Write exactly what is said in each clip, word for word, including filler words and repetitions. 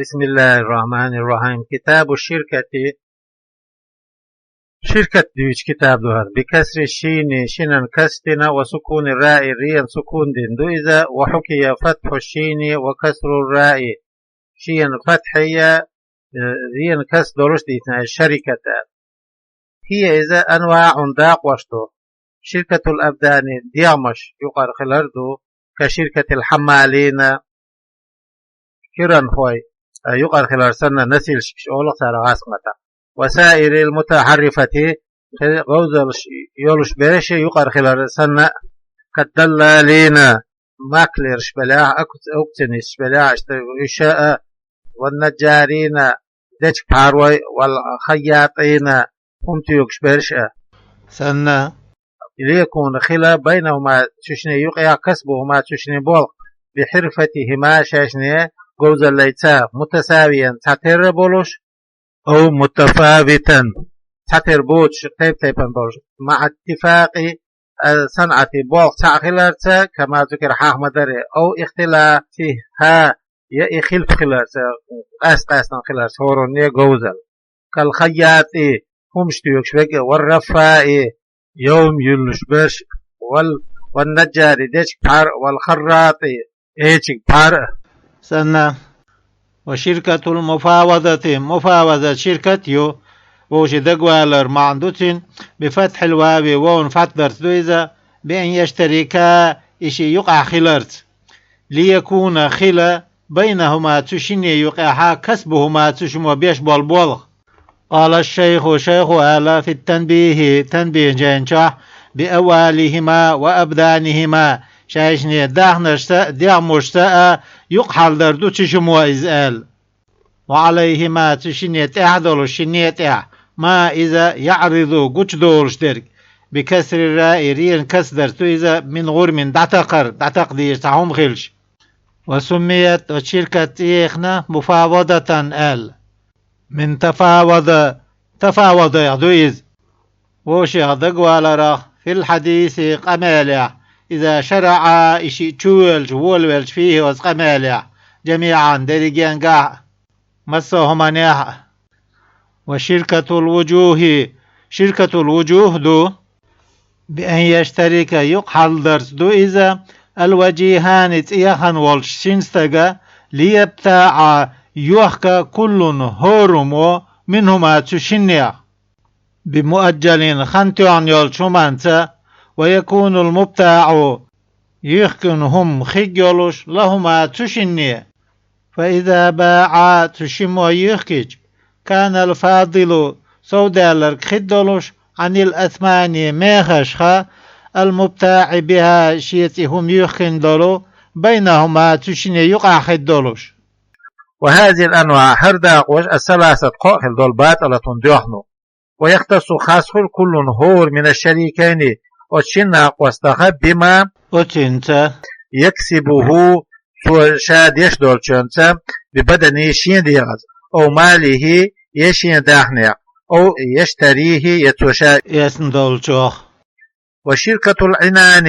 بسم الله الرحمن الرحيم. كتاب الشركة. Ширкат дуьйцу китаб ду хӀара. بكسر الشين, шинан кас дина, وسكون الراء, рен сукун дина ду иза, وحكي فتح الشين وكسر الراء. Шена фатхье, э, рен кас долуш дийцина иза шариката. هي иза أنواع дакъош ду. شركة الأبدان дегӀмаш юкъара хилар ду, كشركة الحمالين, киранхой, а, юкъара хилар санна, носильщикаш олу цара гӀазкхийн маттахь. وسائر المتحرفة, кхин говзаллаш йолуш бераш юкъара хилар санна, كالدلالين, маклерш белахь, аукц-, аукционисташ белахь, иштта уьш а, والنجارين, дечиг пхьарой, والخياطين, хӀума тоьгуш берш а. Санна. ليكون хила, بينهما цу шинна юкъехь, كسبهما цу шинна болх, بحرفتهما шайшинна говзаллица, متساويا цхьатерра болуш, أو متفاوتا цхьатера боцуш, тайп-тайпана болуш, مع اتفاق الصنعة болх цхьаъ хиларца, كما ذكر хьахма даре, أو اختلافها я и хилпа хиларца, къаьст-къаьстина хиларца хӀоранна говзалла. كالخياط хӀумаш тоьгуш верг а, والرفاع йовма юьллуш берш а, вал, والنجار дечиг пхьар а, والخراط эчиг пхьар а. Санна. وشركة المفاوضة, муфавазат ширкат ю, вовшийн дагавалар маьӀна ду цуьнан, بفتح الواو, вовна фатхьа дарца ду иза, بأن يشتركا, и шиъ юкъахь хиларца. ليكون хила, بينهما цу шинна юкъехь, كسبهما цу шиммо беш болу болх. قال الشيخ, шайхо аьлла, في التنبيه, танбихин жайна чохь, بأوالهما وأبدانهما, шайшинна дахнашца а, дегӀмашца а юкъахь хьалдар ду цу шиммо иза аьлла. وعليهما цу шинна тӀехь а долуш, шинна тӀехь, ما иза, يعرض гучудолуш дерг, بكسر الراء ренан кас дарца ду иза, من غرم дӀатакхар, дӀатакха дезаш цхьа хӀума хилча. وسميت оцу ширкат цӀе яхана مفاوضة аьлла. من تفاوض, тафавадех ду иза. Вовшех дагаваларах, في الحديث къамелехь, إذا شرعا и шиъ чувоьлча, волавелча, فيه оцу къамелехь, جميعا дерриге а гахь, массо а хӀуманехь а. وشركة الوجوه, ширкатул вуджух ду, بأن يشترك юкъахь хьалдарца ду иза, الوجيهان цӀе яхана волчу шина стага, ليبتاعا йохка, كل хӀораммо, منهما цу шиннех, بمؤجل хан тоьхна йолчу хӀуманца, ويكون المبتاع йохкина хӀума хиг йолуш, لهما цу шинне. فإذا باعا цу шиммо йохкича, كان الفاضل совдаьлларг хир долуш, عن الأثمان мехашха, المبتاع بها шеца и хӀума йохкина долу, بينهما цу шинна юкъахь хир долуш. وهذه الأنواع хӀара дакъош, الثلاثة кхоъ хила долу, باطلة доьхна ду. ويختص хас хуьлу, كل хӀора, من الشريكين оцу шина накъостаха, بما оцуьнца, يكسبه цо ша деш долчуьнца, ببدنه шен дегӀаца, أو ماله я шен даьхнех, أو يشتريه я цо ша эцна долчух. وشركة العنان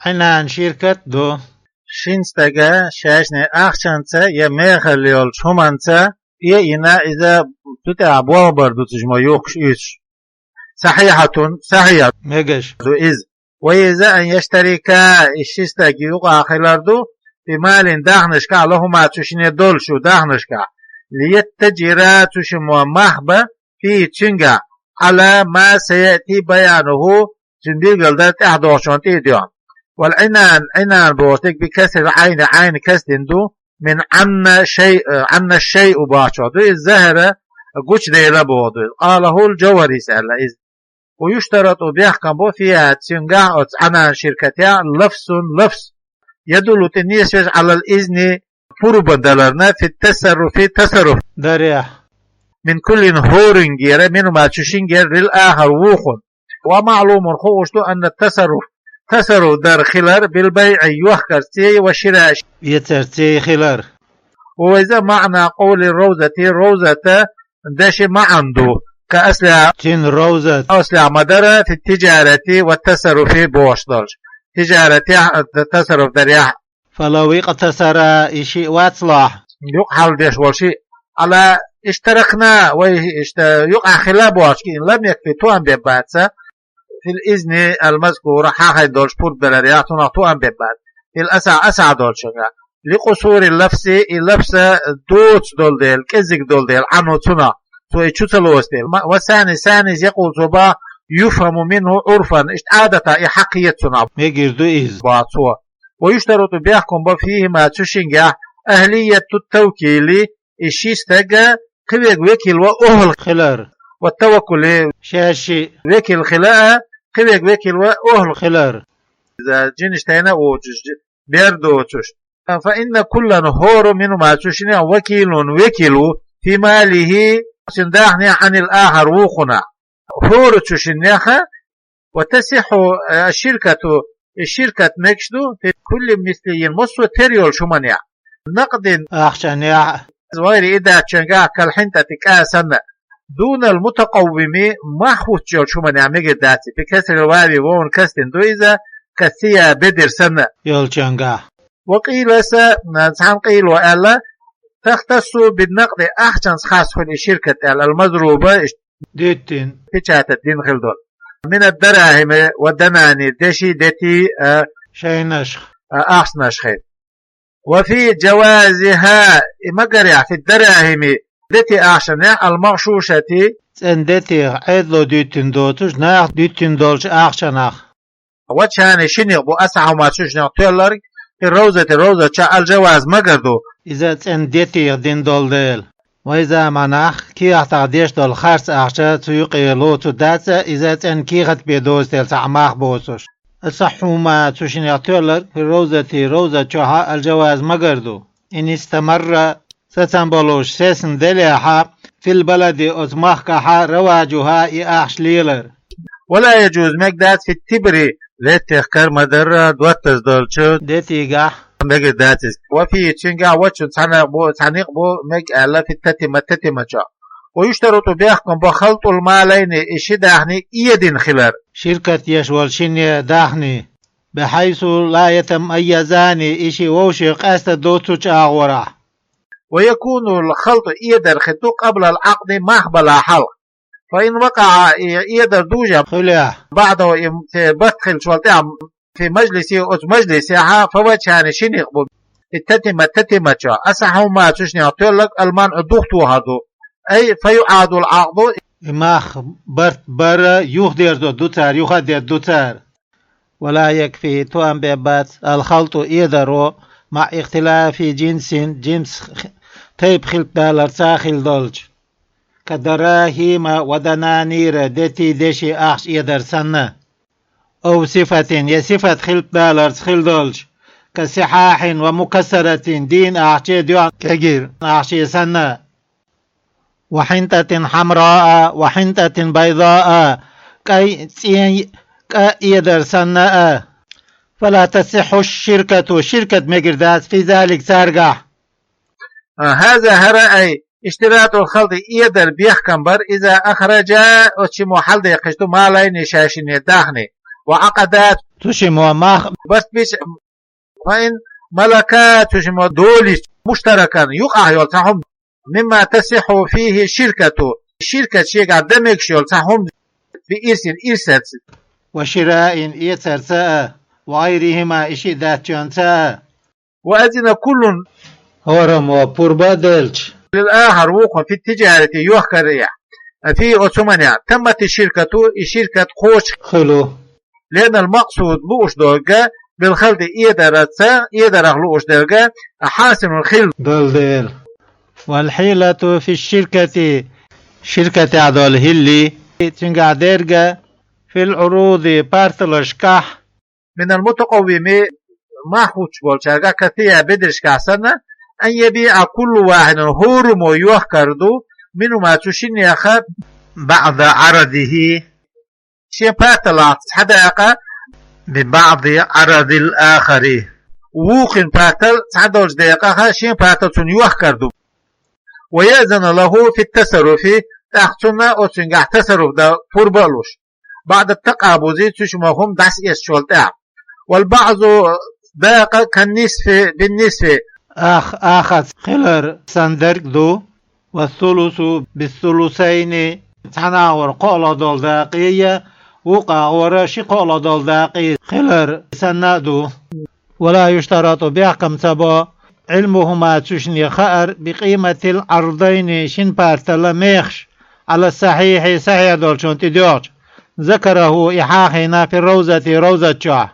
Ӏинан ширкат ду. Шина стага шайшинна ахчанца я мехала йолчу хӀуманца, и а йина, иза цу тӀехь болх бар ду цу шиммо йохкуш, уьйцуш. صحيحة сахьихь мегаш ду иза. ويجوز أن يشتركا и ши стаг юкъахь хилар ду, بمال дахнашкахь, لهما цу шинна долуш дахнашкахь, ليتجرا цу шиммо мах бан, فيه цуьнгахь, على ما سيأتي بيانه цуьнан билгалдар тӀаьхьа догӀучунна тӀе а доьгӀна. والعنان Ӏинан бохург, بكسر العين Ӏайн кас дина ду, من عن الشيء, عن الشيء бохучух ду иза, ظهر гучудайна бохург ду иза. قاله الجوهري аьлла иза. ويشترط бехкам бо, فيها цуьнгахь, оцу Ӏинан ширкатехь, لفظ лафз, يدل тӀе несвеш, على الإذن пурба даларна, في التصرف тасарруф дарехь, من كل хӀорингера, منهما цу шингера, للآخر вукхунна. ومعلوم хууш ду, أن التصرف тасарруф дар хилар, بالبيع йохкарций, والشراء эцарций хилар. وهو معنى قول الروضة Ровзата деши маьӀна ду, كأصلها цуьнан Ровзат аслехь ма-дарра, في التجارة والتصرف бохуш долуш, тижаратехь а, тасарруф дарехь а. فلو اقتصرا и шиъ вацлахь, юкъахьалдеш волу шиъ, على اشتركنا, вай иштта юкъахь хила бохучу кӀин, لم يكف, тоам бен бац, في الإذن المذكور, хьахийна долчу пурба даларехь цунах тоам бен бац, في الأصح, асахь долчуьнгахь, لقصور اللفظ, и лафз доцуш долу дела, кӀеззиг долу дела, عنه, цунах, цо и чу ца лоцу дела. والثاني, ثاني, يقول, цо боху, يفهم منه عرفا, иштта Ӏадатах и хьакхета цунах, мегар ду иза, боху цо. ويشترط, бехкам бо, فيهما, цу шингахь, أهلية التوكيل, и ши стаг кхин верг векал ван охӀла хилар, والتوكل, шаьш шиъ векал хила а, кхин верг векал ван охӀла хилар. Иза жинаш тайна а воцуш, бер доцуш. فإن كلا, хӀора, منهما, цу шинех, وكيل, векал ву, في ماله, цуьнан дахнехь, عن الآخر, вукхунах. ХӀора цу шиннех, وتصح الشركة, и ширкат мегаш ду, في كل مثلي, массо а тера йолчу хӀуманехь, بنقد, ахчанехь, غير, и дац цуьнгахь, كالحنطة, кӀа санна, دون المتقوم, мах хӀуттуш йолчу хӀуманехь мегар дац, بكسر الواو, вовна касдина ду иза, كالثيابدر санна, йолчуьнгахь. وقيل, цхьана къайло аьлла, تختص بالنقد, ахчанца хас хуьлу и ширкат аьлла, المضروب, дуьттина, печатать дина хила долу, من الدراهم والدنانير, деши, дети, а, шайнаш, а, ахчанаш хила. وفي جوازها, и магарехь, في الدراهم, дети ахчанехь, المغشوشة, цӀена детех Ӏедало дуьттина доцуш, наха дуьттина долчу ахчанах. وجهان, шинех бу, أصحهما, цу шинех тоьлларг, في الروضة, ровза чохь, الجواز, магар ду, иза цӀена детех дина долу дела. Вайн заманахь кехатах деш долу харц ахча цу юкъе лоцур дац, иза цӀена кехат бен доцу дела цхьаъ мах боцуш. أصحهما, цу шинех тоьлларг, في الروضة, ровза чохь, الجواز, магар ду. إن استمر, сацам болуш, сецна делахь, في البلد, оцу махкахь, رواجها, и ахча лелар. ولا يجوز, мегар дац, في التبر, леттех кара ма-дарра, доттаза долчу детигахь, мегар дац иза. وفيه, цуьнгахь, وجه, цхьана бу, цхьа некъ бу мега аьлла, في التتمة, татима чохь. ويشترط, бехкам бо, خلط المالين, и ши дахни эдина хилар. Ширкат еш волу шинне дахни, بحيث لا يتميزان, и шиъ вовшех къаьста доцучу агӀорахь. ويكون الخلط, эдар хир ду, قبل العقد, мах балахь хьалха. فإن وقع, и эдар дужа хуьлехь, بعده, и церан барт хиллачул тӀаьхьа, في مجلس, оцу мажлисехь, فوجهان, ши некъ бу, في التتمة, татима чохь, أصحهما, цу шинех тоьлларг, المنع, духтохар ду, أي فيعاد العقد, и мах, барт бар юхадерзор ду цара, юха а дер ду цара. ولا يكفي, тоам бен бац, الخلط, эдаро, مع اختلاف جنس, жинс, тайпа хилпадаларца хила долчу, كدراهم ودنانير, дети, деши ахча эдар санна, أو صفة, я сифат хилпадаларца хила долчу, كصحاح ومكسرة, дийна ахча, доьхна кегийра ахча санна. وحنطة حمراء وحنطة بيضاء, кӀай, цӀен, кӀа эдар санна а. فلا تصح الشركة, ширкат мегар дац, في ذلك, цаьргахь. А, هذا, хӀара, أي اشتراط الخلط, эдар бехкам бар, إذا أخرجا, оцу шиммо хьалдекхаш ду, مالين, шайшиннан дахни, وعقدا, цу шиммо мах, барт бича, فإن ملكا, цу шиммо долийча, مشتركا, юкъахь йолу цхьа хӀума, مما تصح فيه الشركة, ширкат шегахь дан мегаш йолу цхьа хӀума, بإرث, ирсаца, وشراء, эцарца а, وغيرهما, и шиъ даьччонца а. وأذن كل, хӀораммо пурба а делча, للآخر, вукхунна, في التجارة, йохкарехь, فيه, оцу хӀуманехь, تمت الشركة, и ширкат кхочуш хуьлу. لأن المقصود, лууш дерг, بالخلط, эдарца, эдарах лууш дерг, حاصل, хилла долу дела. والحيلة في الشركة, ширкатехь долу хӀилла, цуьнгахь дерг, في العروض, парталашкахь, من المتقوم, мах хӀуттуш болчаьргахь, كالثيابدرشкахь санна, أن يبيع كل واحد, хӀораммо йохкар ду, منهما, цу шиннех, بعض عرضه, шен парталах цхьа дакъа, ببعض عرض الآخر, вукхун партал цхьадолчу декъах шен партал цунна йохкар ду. ويأذن له في التصرف, тӀаккха цунна оцуьнгахь тасарруф дан пурба а луш, بعد التقابض, цу шиммо хӀума дӀасаэцначул тӀаьхьа. والبعض, дакъа, كالنصف بالنصف, ах ахаца хилар санна дерг а ду, والثلث بالثلثين, цхьан агӀор кхоалагӀа дола дакъа я, вукху агӀор ши кхоалагӀа дола дакъа хилар санна а ду. ولا يشترط, бехкам ца бо, علمهما, цу шинне хаар, بقيمة العرضين, шин партал мехаш, على الصحيح, сахьихь долчунна тӀедоьгӀча, ذكره, и хьахийна, في الروضة, ровзат чохь.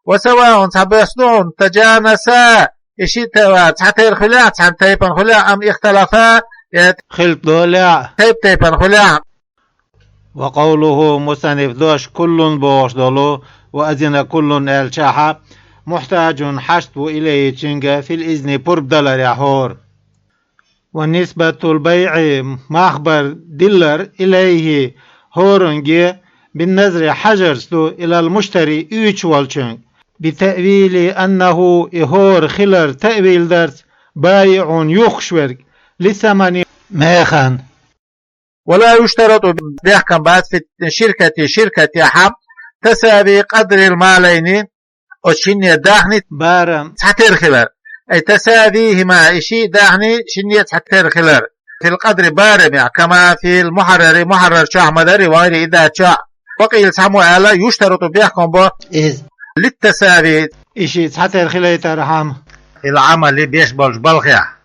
وسواء, цхьабосса ду хьуна, تجانسا, и шиъ тайпа цхьатерра хуьлехь, цхьана тайпана хуьлехь, أم اختلفا, я хилаф долехь, тайп-тайпана хуьлехь. وقوله, мусаннифа дош, كل бохуш долу, وأذن كل аьллачохь, محتاج, хьашт ву, إليه, цуьнга, في الإذن, пурба даларехь хӀора. ونسبة البيع, мах бар диллар, إليه, хӀоранге, بالنظر, хьажарца ду, إلى المشتري, уьйцуш волчуьнга, بتأويل أنه, и хӀора хилар таъвил дарца, بائع, юхкуш верг, للثمن, механа. ولا يشترط, бехкам бац, في الشركة, ширкатехь, تساوي قدر المالين, оцу шинне дахни барам цхьатерра хилар. أي تساويهما, и шиъ дахни шинне цхьатерра хилар. في القدر, барамехь, كما في المحرر, мухьаррар чохь ма-дарра, وغيره, и дацчохь. وقيل, цхьаммо аьлла, يشترط, бехкам бо, иза, للتساوي, и шиъ цхьатерра хилийтархьама, في العمل, беш болчу балхехь.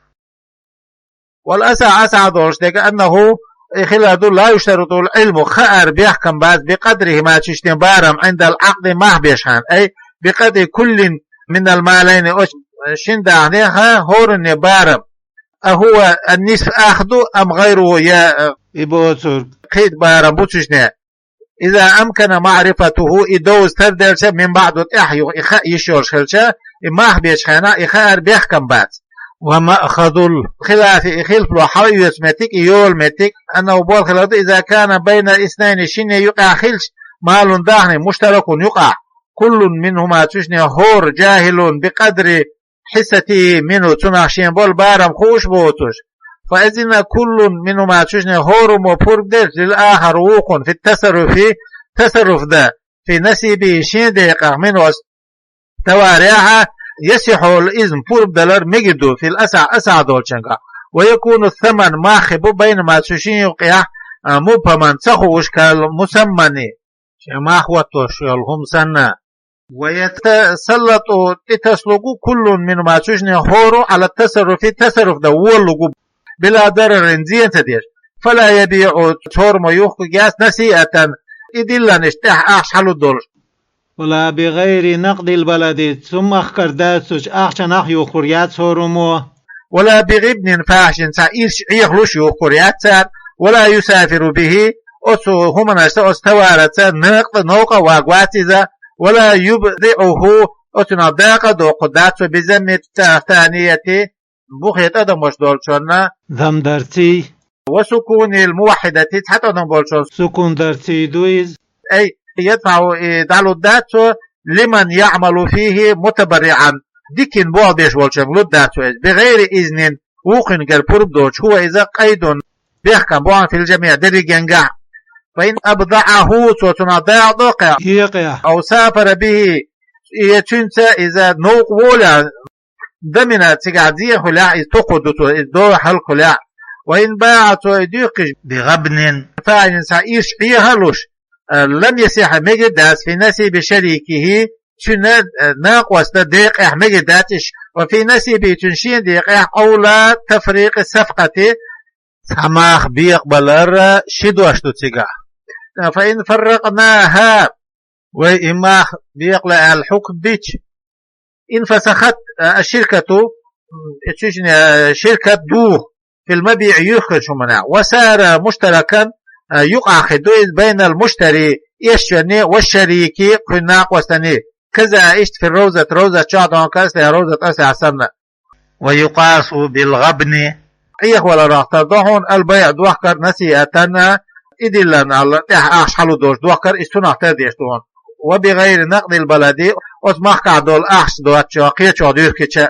والأصح, асахь долуш дерг, أنه, и хилар ду, لا يشترط العلم, хаар бехкам бац, بقدرهما, цу шинне барам, عند العقد, мах беш хьана, أي بقدر كل من المالين, оцу шин дахнех хӀоранне барам. أهو النصف, ах ду, أم غيره, я, и боцург, кхин барам бу цу шинне. إذا أمكن معرفته, и довза тардерча, من بعد, тӀаьхьа юха и хаа йиш йолуш хилча, и мах бечу хенахь и хаар бехкам бац. ومأخذ الخلاف, и хилпало хьала оьцу меттиг, и йолу меттиг, أنه, боху хилар ду, إذا كان بين اثنين, шинне юкъахь хилча, مال, дахни, مشترك, юкъахь, كل منهما, цу шинне хӀора, جاهل بقدر حصته منه, цунах шен болу барам хууш а боцуш. فأذن كل منهما, цу шинне хӀораммо пурба делча, للآخر, вукхунна, في التصرف, тасарруф дан, في نصيبه, шен декъах, منه, оцу товарехь, يصح الإذن, пурба далар мегар ду, في الأصح, асахь долчуьнгахь. ويكون الثمن, мах хир бу, بينهما, цу шин юкъехь, а, مبهما, ца хууш, كالمثمن, шен мах хӀоттош йолу хӀума санна. ويتسلط, тӀетасалур ву, كل منهما, цу шинне хӀора, على التصرف, тасарруф дан волалур ву, بلا ضرر, зен ца деш. فلا يبيع, цо хӀораммо юхкур яц, نسيئة, и диллина иштта тӀаьхьа ахча хьалур долуш. ولا بغير نقد البلد, цу махкара дацучу ахчанах юхкур яц хӀораммо. ولا بغبن فاحش, цхьа ирча Ӏехалуш юхкур яц цара, ولا يسافر به, оцу хӀуманашца, оцу товараца, نقد, новкъа а вагавац иза, ولا يبضعه, оцунах дакъа а доккхур дац цо, بذم الثانية, бухе тӀадамаш долчунна, зам дарций, وسكون الموحدة, цхьа тӀадам болчунна, сукун дарций ду иза. أي يدفع, и дӀалур дац цо, لمن يعمل فيه متبرعا, дикина болх беш волчуьнга лур дац цо иза, بغير إذن, вукхуьнгара пурба доцуш, هو, иза, قيد, бехкам бу, في الجميع, дерригенгахь. فإن أبضعه, цо цунах дакъа доккхехь, екъехь, أو سافر به, я цуьнца иза новкъа волехь, ضمن, цигахь зен хуьлехь, иза токхур ду цо, иза дохуьйтур хуьлехь. وإن باع, цо и дуьйхкича, بغبن فاحش, цхьа ирча Ӏеха а луш, а, لم يصح, мегар дац, في نصيب شريكه, цуьнан, а, накъостан декъехь мегар дац уьш, وفي نصيبه, цуьнан шен декъехь, أولى تفريق الصفقة, цхьа мах бекъабалар ши дош ду цигахь. فإن فرقناها, вай и мах бекъала аьлла хьукм бича, انفسخت, а, الشركة, м, цуьнан, а, ширкат духу, في المبيع, юьхкинчу хӀуманехь, وصار مشتركا, а, юкъахь хир ду иза, بين المشتري, эшначунний, والشريك, кхуьнан накъостаний, كذا, иштта, في الروضة, ровзат чохь дохуна, كالأصل, ровзат аслехь санна. ويقاس بالغبن, Ӏехаваларах тардо хьуна, البيع, дохкар, نسيئة, и диллина аьлла, тӀаьхьа ахча хьалур долуш дохкар, иза цунах тардеш ду хьуна. وبغير نقد البلد, оцу махкахь долу ахча доцучохь, кхечохь дуьйхкича.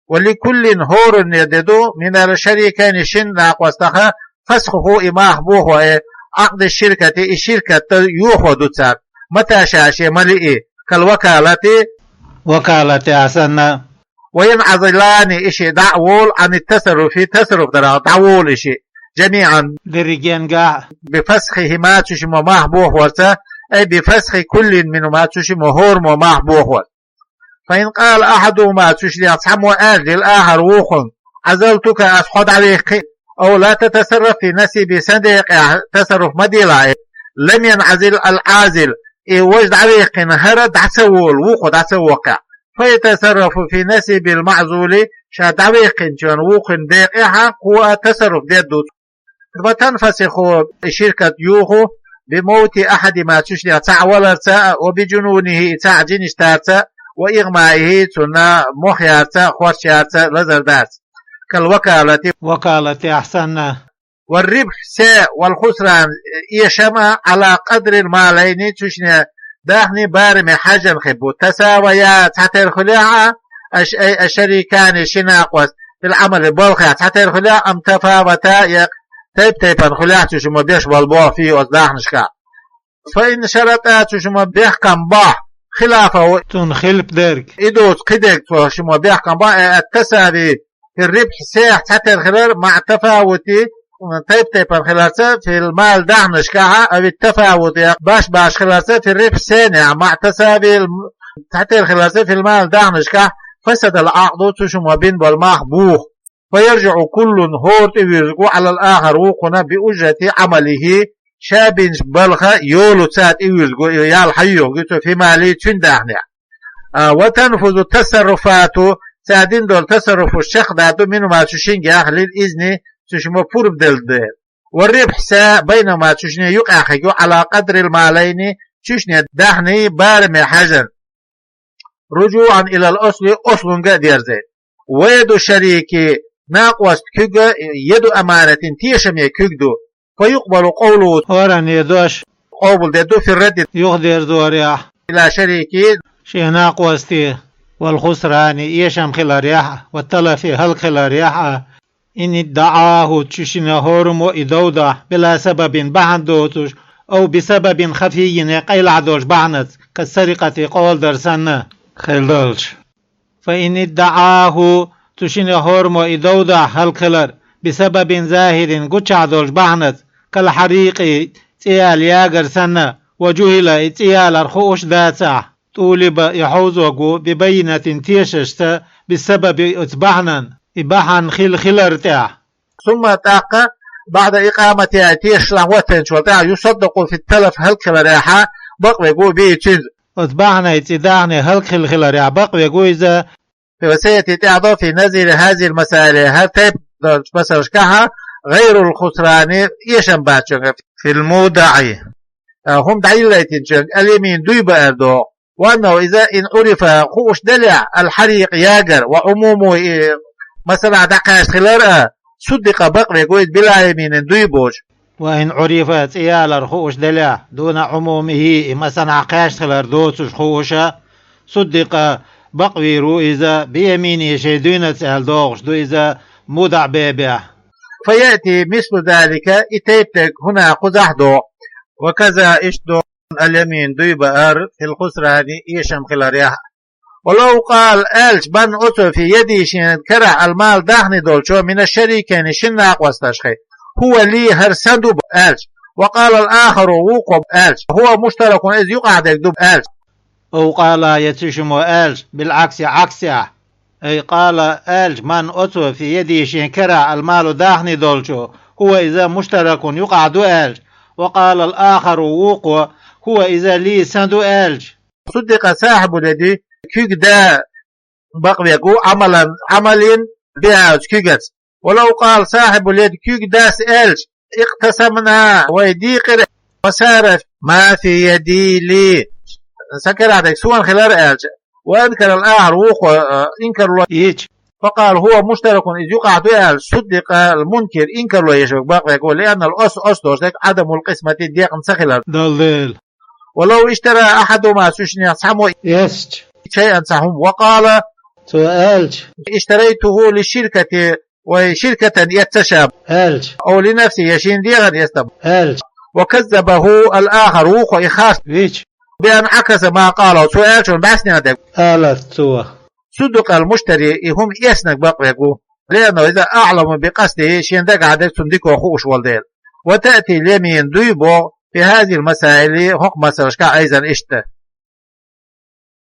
ولكل, хӀоранне де ду, من الشريكين, шина накъостах, فسخه, и мах бохо, э, عقد الشركة, и ширкат йохо ду цара, متى شاء, шен ма лиъий, كالوكالة, вакалатехь санна. وينعزلان, и шиъ дӀа а волу, عن التصرف, тасарруф дарах дӀаволу и шиъ, جميعا, дерригенгахь, بفسخهما, цу шимма мах бохорца, أي بفسخ كل منهما, цу шимма хӀораммо мах бохорца. فإن قال أحدهما, цу шиннех цхьаммо аьлла, للآخر, вукхунна: عزلتك, ас хьо дӀавихкхи, أو لا تتصرف في نسيبي, сан декъехь тасарруф ма делахь, لم ينعزل العازل, и важа дӀавихкина хӀара дӀа ца волу, вукхо дӀа ца воккхехь. فيتصرف في نسيب المعزول, ша дӀавихкинчун вукхун декъехь кхо а тасарруф дедда. وتنفسخ, и ширкат юху, بموت أحدهما, цу шиннех цхьаъ валарца, وبجنونه, и цхьаъ жин иштарца, وإغمائه, цунна мох ярца, хорш ярца, лазар дарца. كالوكالة, вакалатехь санна. والربح, сий, والخسران, эшам а, على قدر المالين, цу шиннех дахни бараме хьаьжжина хир бу. تساويا, цхьатера хуьлехь а, أي الشريكان, ши накъост, في العمل, балхехь цхьатера хуьлехь а, أم تفاوتا, я тайп-тайпана хуьлехь а, цу шимма беш болу болх, فيه, оцу дахнашкахь. فإن اشترطا, цу шимма бехкам бахь, خلافه, цунна хилап дерг, и доцу кхидерг цу шимма бехкам бахь, أي التساوي في الربح, сехь цхьатера хилар, مع التفاوت, тайп-тайпана хиларца, في المال, дахнашкахь, أو التفاوت, я баш-баш хиларца, في الربح, сенехь, مع التساوي, цхьатера хиларца, في المال, дахнашкахь, فسد العقد, цу шимма бина болу мах буху. فيرجع كل, хӀора тӀе вуьрзуш ву, على الآخر, вукхунна, بأجرة عمله, ша бинчу балха йолуца тӀе вуьрзуш ву, и ял хьайоьхуш ву цо, في ماله, цуьнан дахнехь. А, وتنفذ التصرفات, цара дина долу тасарруфаш чекхдаьдда, منهما, цу шиннех, للإذن, цу шимма пурба делла дела. والربح, сий, بينهما, цу шиннех юкъахь хир ю, على قدر المالين, цу шиннех дахни бараме хьаьжжина. رجوعا إلى الأصل, ослунга а дерзийта. ويد الشريك, накъост куьг, يد أمانة, тешаме куьг ду. فيقبل قوله, хӀоранна дош къобалдедда, في الرد, юхадерзорехь, إلى شريكه, шен накъосте, والخسران, эшам хиларехь а, والتلف, хӀаллакьхиларехь а, إن ادعاه, цу шиннан хӀораммо и дов дахь, بلا سبب, бахьана доцуш, أو بسبب خفي, я къайлаха долчу бахьанаца, كالسرقة, къола дар санна, хир долчу. فإن ادعاه, цу шиннан хӀораммо и дов дахь, хӀаллакьхилар, بسبب ظاهر, гучахь долчу бахьанаца, كالحريق, цӀе яла ягар санна, وجهل, и цӀе ялар хууш дацахь, طولب, и хьовзорг ву, ببينة, тешашца, بالسبب, оцу бахьанан, и бахьана хилла хилар тӀехь. ثم, тӀаккха, بعد إقامتها, тешаш хӀоттийначул тӀаьхьа, يصدق في التلف, хӀаллакьхиларехь бакъвеш ву, به, цуьнца. Оцу бахьанца и дахни хӀаллакьхилла хиларехь бакъвеш ву иза. وسيأتي, тӀаьхьадо, في نظير هذه المسألة, хӀара тайпа долчу масалашкахь, غير الخسران, эшам баьччунга, في المودع, а, хӀума дӀайиллийтинчунга, اليمين, дуй баар догӀу. وأنه إذا, إن عرف, хууш делахь, الحريق, ягар, وعمومه, и масала дӀакхаьчна хилар а, صدق, бакъвеш ву иза, بلا يمين, дуй боцуш. وإن عرف, цӀе ялар хууш делахь, دون عمومه, и масала кхаьчна хилар доцуш хууш а, صدق, бакъвийр ву иза, بيمينه, шен дуйнаца аьлла догӀуш ду иза, муддаӀ бебехь. فيأتي مثل ذلك, и тайпа дерг هنا, кхузахь догӀу. وكذا, иштта догӀу, اليمين, дуй баар, في الخسران, эшам хиларехь. ولو قال, аьлча, من, оцо, في يده, шен карахь, المال, дахни долчо, من الشريكين, шина накъосташхий, هو لي, хӀара сан ду, аьлча, وقال الآخر, вукхо аьлча, هو مشترك, иза юкъахь дерг ду, аьлча. أو قال, я цу шиммо аьлча, بالعكس, Ӏаксехь, أي قال, аьлча, من, оцо, في يده, шен карахь, المال, дахни долчо, هو, иза, مشترك, юкъахь ду, аьлча, وقال الآخر, вукхо, هو, иза, لي, сан ду, аьлча. صدق صاحب اليد, куьг да бакъвеш ву, عملا, عملا, بها, оцу куьгаца. ولو قال صاحب اليد, куьг дас аьлча, اقتسمنا, вай дийкъира, وصار ما في يدي لي, сан карахь дерг суна хилар, аьлча, وأنكر الآخر, вукхо, а, инкарло йича, فقال هو مشترك, иза юкъахь ду, аьлча, صدق المنكر, инкарло еш верг бакъвеш ву, لأن الأصل, оцу долуш дерг, عدم القسمة, декъна ца хилар долу дела. ولو اشترى أحدهما, цу шиннех цхьаммо, эцча, شيئا, цхьа хӀума, وقال, цо аьлча, اشتريته للشركة, вай ширкатана эцна ша, аьлча, أو لنفسه, я шен дегӀана эцна, аьлча, وكذبه الآخر, вукхо и харц вича, بأن عكس ما قاله, цо аьллачунна бӀаьснен дерг, алац цо. Цу дукъал муштари и хӀума эцнарг бакъвергва, лаьна вайза аӀламу би къасдихӀи, шен дагахь дерг цунна дика хууш волу дела. Ва таъти лямин дуй боху, фи хазил масаили, хӀокху масалашкахь айзан иштта.